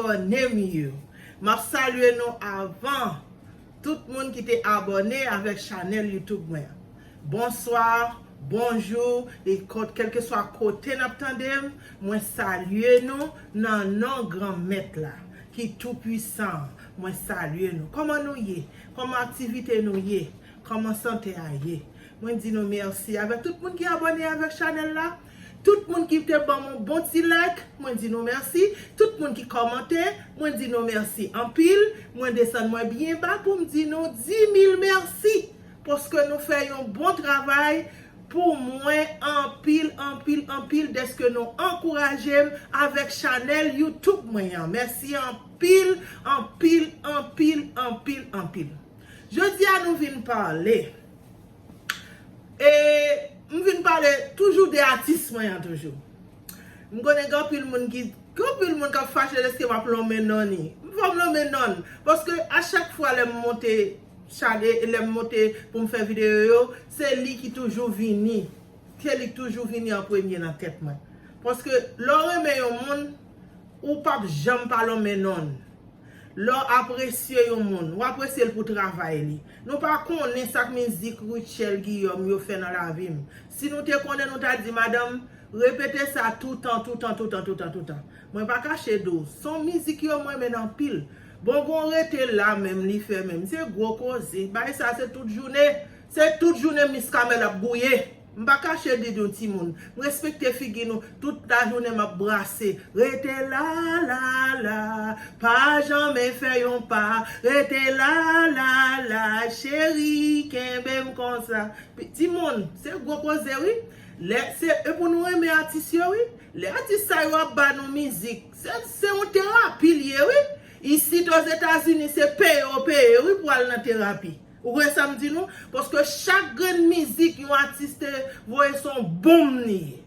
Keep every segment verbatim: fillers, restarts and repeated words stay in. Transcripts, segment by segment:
abòne m yo. M ap salye nou avan tout moun ki te abòne avèk chanèl YouTube mwen an. Bonswa, bonjou, e kèlkeswa kote n ap tande m, mwen salye nou nan non Granmèt la, ki tou pwisan an. Mwen salye nou. Kòman nou ye? Kòman aktivite nou ye? Kòman sante a ye? Mwen di nou mèsi avèk tout moun ki abòne avèk chanèl la. Tout moun ki te ban m yon bon ti like, mwen di nou mèsi. Tout moun ki kòmante, mwen di nou mèsi anpil. Mwen desann mwen byen ba pou m di nou dimil mèsi. Paske nou fè yon bon travay pou mwen anpil, anpil, anpil, dèske nou ankouraje m avèk chanèl YouTube mwen an. Mèsi anpil, anpil, anpil, anpil, anpil. Jodi a nou vin pale. E m vin pale toujou de atis mwen an toujou. M konnen gen anpil moun ki, gen anpil moun k ap fache dèske m ap lonmen non li. M fò m lonmen non l. Paske a chak fwa lè m monte chale, lè m monte pou m fè videyo yo, se li ki toujou vini. Se li k toujou vini an premye nan tèt mwen. Paske lè w renmen yon moun, ou p ap janm pa lonmen non l. Lè w apresye yon moun, w apresye l pou travay li. Nou pa konnen sa k mizik Rutshelle Guillaume yo fè nan lavi m. Si nou te konnen, nou ta di, madanm, repete sa toutan, toutan, toutan, toutan, toutan. Mwen pa kache di w, se yon mizik yo mwen renmen anpil. Bon, gon rete la menm li fè menm. Se gwo koze. Bagay sa se tout jounen. Se tout jounen Miss Carmelle ap gouye. M pa kache di nou timoun. M respekte figi nou. Tout lajounen m ap brase. Rete la, la, la. Pa janmen fè yon pa. Rete la, la, la. Cheri, kenbe m konsa. Pi-, timoun, se gwo koze wi. Lè, se, e pou nou renmen atis yo wi. Lè atis sa yo ap ba nou mizik, se, se yon terapi l ye wi. Isit Ozetazini, se peye w peye wi pou al nan terapi. Ou konprann sa m di nou? Paske chak grenn mizik yon atis te voye, se yon bonm li ye.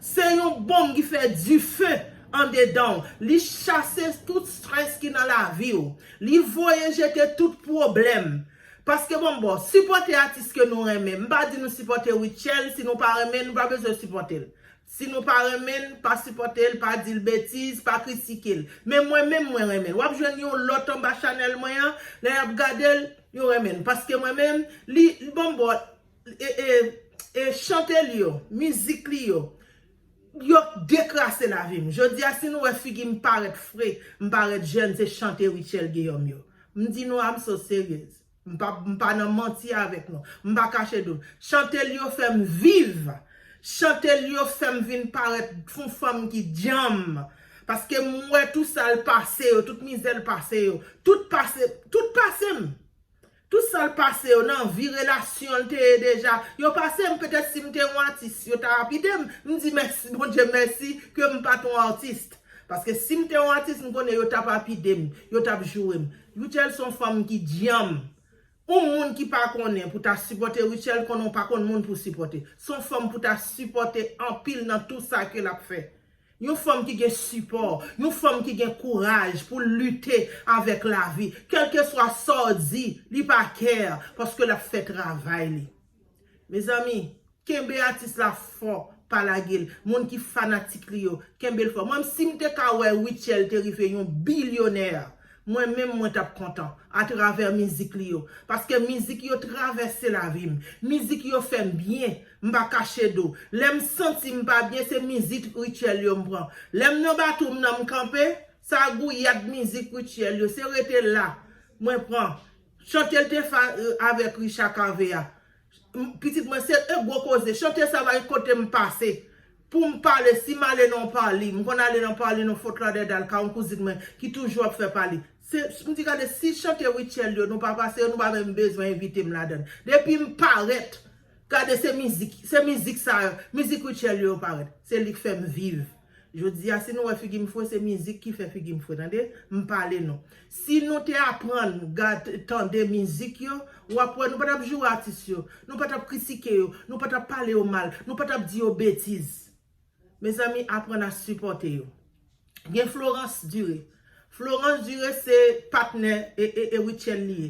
Se yon bonm ki fè dife andedan w. Li chase tout strès ki nan lavi w. Li voye jete tout pwoblèm. Paske bon, bon, sipòte atis ke nou renmen. M pa di nou sipòte Rutshelle, si nou pa renmen, nou pa bezwen sipòte l. Si nou pa renmen l, pa sipòte l, pa di l betiz, pa kritike l. Men mwen menm, mwen renmen l. W ap jwenn yon lòt anba chanèl mwen an, lè y ap gade l, yo renmen l. Paske mwen menm, li, li bon, bon, e, e, e chante li yo, mizik li yo, yo dekrase lavi m. Jodi a, si nou wè figi m parèt fre, m parèt jèn, se chante Rutshelle Guillaume yo. M di nou, I'm so serious. M pa, m pa nan manti avèk nou. M pa kache di w. Chante l yo fè m viv. Chante l yo fè m vin parèt yon fanm ki djanm. Paske m wè tout sa l pase yo, tout mizè l pase yo. Tout pase, tout pase m. Tout sa l pase yo nan vi, relasyon l te ye deja. Yo pase m, petèt si m te yon atis, yo ta lapide m. M di mèsi, Bondye mèsi ke m pa t yon atis. Paske si m te yon atis, m konnen yo t ap lapide m, yo t ap joure m. Rutshelle se yon fanm ki djanm. Yon moun ki pa konnen pou ta sipòte Rutshelle, konnen w pa konn moun pou sipòte. Se yon fanm pou ta sipòte anpil nan tout sa ke l ap fè. Yon fanm ki gen sipò, yon fanm ki gen kouraj pou l lite avèk lavi. Kèlkeswa sa w di, li pa care, paske l ap fè travay li. Mezanmi, kenbe atis la fò, pa lage l. Moun ki fanatik li yo, kenbe l fò. Mwen, si m te ka wè Rutshelle te rive yon bilyonè, mwen menm, mwen t ap kontan atravè mizik li yo. Paske mizik yo travèse lavi m. Mizik yo fè m byen. M pa kache di w. Lè m santi m pa byen, se mizik Rutshelle yo m pran. Lè m nan bato m nan, m kanpe, sa gouyad mizik Rutshelle yo, se rete la. Mwen pran. Chante l te fè, euh, avèk Richard Cavé a. M, pitit mwen, se, e gwo koze. Chante sa bay kote m pase. Pou m pale, si m ale nan yon pali, m konn ale nan pali nan Fort Lauderdale, ka yon kouzin mwen ki toujou ap fè pali. Se, m di, gade, si chante Rutshelle yo, nou pa pase yo, nou pa menm bezwen envite m ladan l. Depi m parèt, gade, se mizik, se mizik sa yo, mizik Rutshelle yo parèt. Se li k fè m viv. Jodi a, si nou wè figi m fre, se mizik ki fè figi m fre, tande? M pale nou. Si nou te aprann gad, tande mizik yo, w ap wè nou pa t ap joure atis yo, nou pa t ap kritike yo, nou pa t ap pale yo mal, nou pa t ap di yo betiz. Mezanmi, aprann a sipòte yo. Gen Florence Duré. Florence Duré se patnè e, e, e Rutshelle li ye.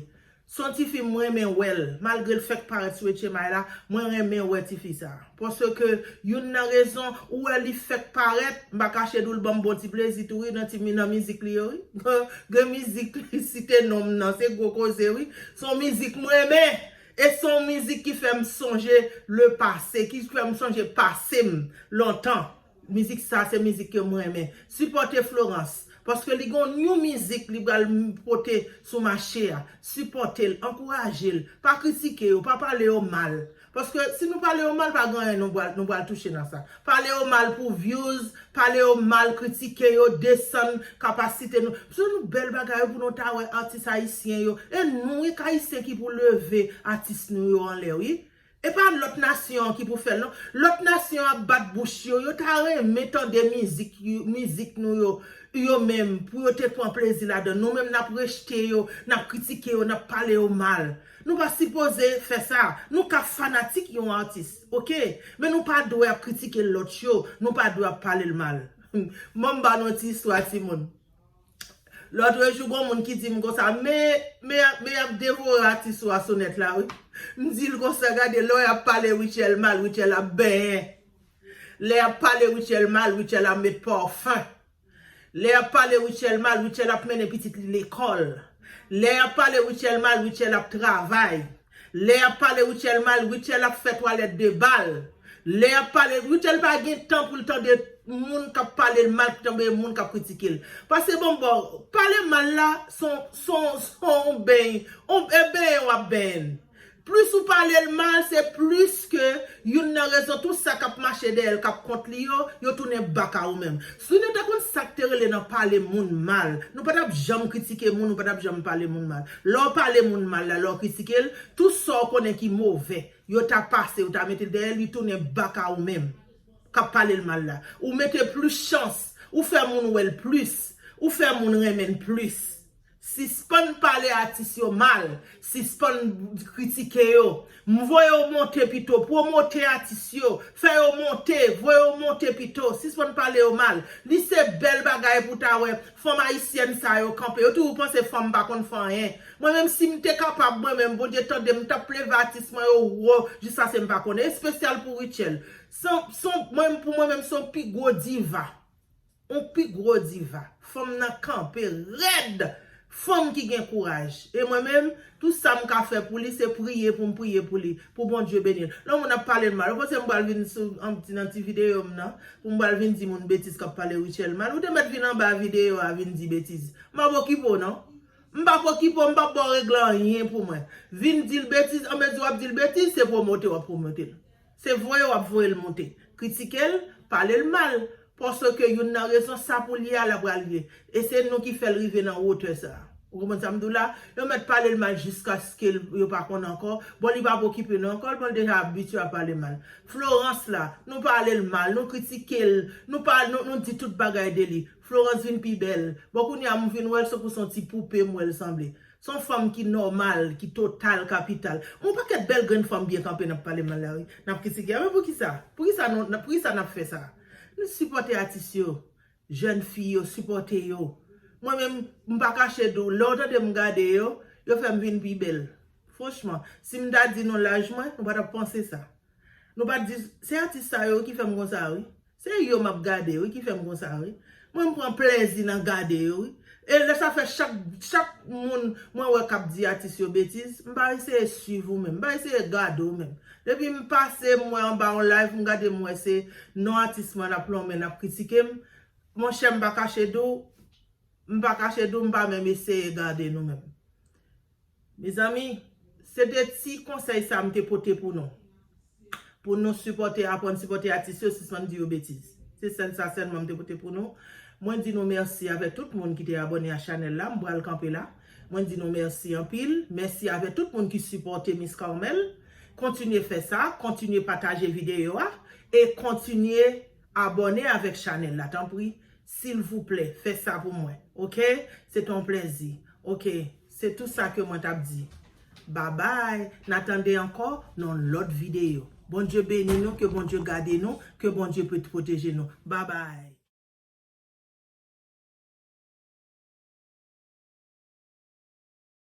Se yon tifi m renmen wè l. Malgre l fèk parèt sou H M I la, mwen renmen wè tifi sa. Paske youn nan rezon, ou wè li fèk parèt, m pa kache di w l ban m bon ti plezi tou wi nan ti nan mizik li yo wi. Gen mizik li site non m nan, se gwo koze wi. Se yon mizik m renmen. E se yon mizik ki fè m sonje le pase, ki fè m sonje pase m lontan. Mizik sa se mizik ke mwen renmen. Sipòte Florence. Paske li gon yon mizik li pral pote sou mache a. Sipòte l, ankouraje l. Pa kritike yo, pa pale yo mal. Paske si nou pale yo mal, pa gen anyen nou pral, nou pral touche nan sa. Pale yo mal pou views, pale yo mal, kritike yo, desann kapasite nou. Se yon bèl bagay wi pou nou ta wè atis ayisyen yo. E nou wi k ayisyen ki pou leve atis nou yo anlè wi. E pa lòt nasyon an ki pou fè l non. Lòt nasyon ap bat bouch yo, yo ta renmen tande mizik yo, mizik nou yo, yo menm, pou yo te pran plezi ladan. Nou menm n ap rejte yo, n ap kritike yo, n ap pale yo mal. Nou pa sipoze fè sa. Nou ka fanatik yon atis, oke? Men nou pa dwe ap kritike lòt yo, nou pa dwe ap pale l mal. Ban m ba nou ti istwa timoun. Lòtrejou, gon moun ki di m konsa, men, men, men y ap devore atis ou a sou nèt la, wi. M di l konsa, gade, lè y ap pale Rutshelle mal, Rutshelle ap benyen. Lè y ap pale Rutshelle mal, Rutshelle ap met pafen. Lè y ap pale Rutshelle mal, Rutshelle ap mennen pitit li lekòl. Lè y ap pale Rutshelle mal, Rutshelle ap travay. Lè y ap pale Rutshelle mal, Rutshelle ap fè twalèt de bal. Lè y ap pale, Rutshelle pa gen tan pou l tande moun k ap pale l mal, pou tande moun k ap kritike l. Pase bon bò, pale mal la, se yon, se yon, se yon beny, yon, e benyen w ap benyen. Plis ou pale l mal, se plis ke youn nan rezon tout sa k ap mache dèyè l, k ap kont li yo, yo tounen bak a ou menm. Si nou te konn sa k te rele nan pale moun mal, nou pa t ap janm kritike moun, nou pa t ap janm pale moun mal. Lè w pale moun mal la, lè w kritike l, tout sa w konnen ki move, yo ta pase, yo ta mete l dèyè, li tounen bak a ou menm k ap pale l mal la. Ou mete plis chans, ou fè moun wè l plis, ou fè moun renmen l plis. Sispann pale atis yo mal, sispann kritike yo. M voye yo monte pito, pwomote atis yo, fè yo monte, voye yo monte pito, sispann pale yo mal. Li se bèl bagay pou ta wè fanm ayisyèn sa yo kanpe. Yo toujou panse fanm pa konn fè anyen. Mwen menm si m te kapab, mwen menm, Bondye tande m, m t ap leve atis mwen yo wo jiskaske m pa konnen. Espesyal pou Rutshelle. Se yon, se yon, mwen, pou mwen menm, se yon pi gwo diva. Yon pi gwo diva. Fanm nan kanpe rèd. Fanm ki gen kouraj. E mwen menm, tout sa m ka fè pou li, se priye pou m priye pou li. Pou Bondye beni l. Lè yon moun ap pale l mal, ou panse m pral vin sou, an, ti, nan ti videyo m nan, pou m pral vin di moun betiz k ap pale Rutshelle mal? Ou te mèt vin anba videyo a vin di betiz. M p ap okipe w non. M p ap okipe w, m p ap ba w regle anyen pou mwen. Vin di l betiz, anmezi w ap di l betiz, se pwomote w ap pwomote l. Se voye w ap voye l monte. Kritike l, pale l mal. Paske youn nan rezon sa pou l ye a, l ap pral ye. E se nou ki fè l rive nan wotè sa a. Ou konprann sa m di w la? Yo mèt pale l mal jiskaske l, yo pa konn ankò. Bon, li p ap okipe nou ankò, bon, l deja abitye a pale mal. Florence la, nou pale l mal, nou kritike l, nou pa, nou, nou di tout bagay de li. Florence vin pi bèl. Bon, kounye a m vin wè l, se pou se yon ti poupe m wè l sanble. Se yon fanm ki nòmal, ki total, kapital. Yon pakèt bèl grenn fanm byen kanpe n ap pale mal la, wi. N ap kritike. Men poukisa? Poukisa nou, poukisa n ap fè sa? Nou sipòte atis yo, jèn fi yo, sipòte yo. Mwen menm, m pa kache di w, lè w tande m gade yo, yo fè m vin pi bèl. Franchman, si m ta di nou laj mwen, nou pa t ap panse sa. Nou pa t di, se atis sa yo ki fè m konsa, wi. Se yo m ap gade, wi, ki fè m konsa, wi. Mwen, m pran plèzi nan gade yo, wi. E lè sa fè chak, chak moun mwen wè k ap di atis yo betiz, m pa eseye swiv ou menm, m pa eseye gade w menm. Depi m pase, m wè anba yon live, m gade, m wè se non atis mwen n ap lonmen, n ap kritike m. Monchè, m pa kache di w, m pa kache di w, m pa menm eseye gade nou menm. Mezanmi, se de ti konsèy sa m te pote pou nou. Pou nou sipòte, aprann sipòte atis yo, sispann di yo betiz. Se sèl sa sèlman m te pote pou nou. Mwen di nou mèsi avè tout moun ki te abòne a chanèl la. M pral kanpe la. Mwen di nou mèsi anpil. Mèsi avè tout moun ki sipòte Miss Carmel. Kontinye fè sa, kontinye pataje videyo a e kontinye abòne avèk chanèl la, tanpri. Silvouplè, fè sa pou mwen, oke? Se te yon plèzi, oke? Se tou sa ke mwen t ap di. Babay, n a tande ankò nan lòt videyo. Bondye beni nou, ke Bondye gade nou, ke Bondye pwoteje nou. Babay.